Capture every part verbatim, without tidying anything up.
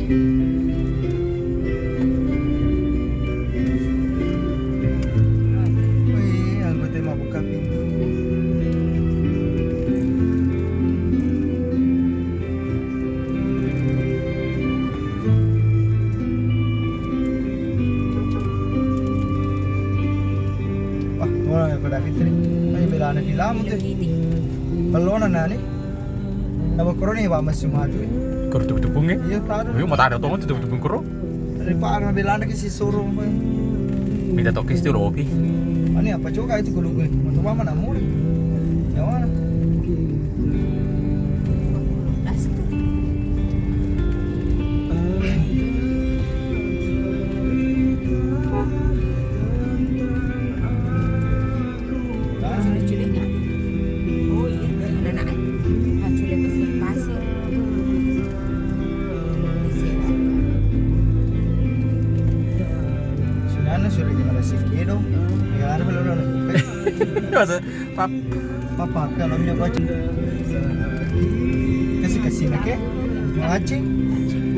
Wih, anggota mabbuka pintu. Wah, orang yang pada Fitri. Ayo, belana filamu tuh. Belona nani. Apa koroni, Pak, masih maju? Koro tupu-tupungnge? Iya, tahu. Iya, mau tanya tong tupu-tupung koro. Dari Pak, Arma belanda ke si Soro. Minta tokis tuh lopi. Ani apa coba itu kudu gue? Untuk mama namu. Ya mana? Sudah cule nggak? Oh iya, anak-anak, eh. Ah, cule pasir, pasir. Di sini. Sudah, anu, sudah gimana sih, kedo? Ya, anu, belum, belum. Masa, pap-, papa, kalau dia baca. Kasih, kasih nak, eh? Mancing.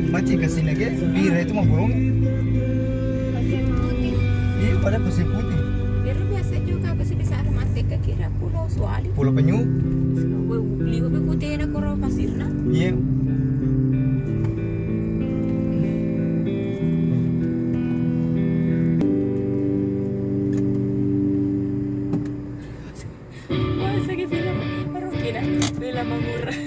Mancing kasih nak, eh? Bira itu mau bolong. Pasir putih. Iya, pada pasir putih. Biar biasa juga, aku sih bisa ada mati ke kira Pulau Suali. Pulau Penyu. Liwa be kutena koro pasirna. Iya. Wah, sakit film. Baru kira film mengurang.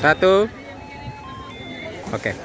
Satu. Oke.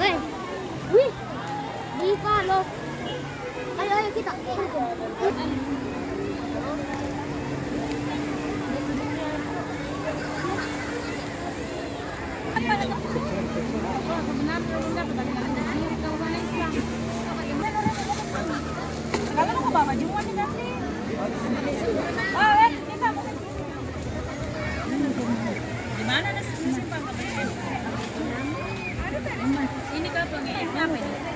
Weh, wih, Diva lo. Ayo, ayo kita. Kalau mau bawa baju, mau dikasih. Oh, eh, kita. Di mana nasi, nasi Pak? Ini kapan ya? Apa ini?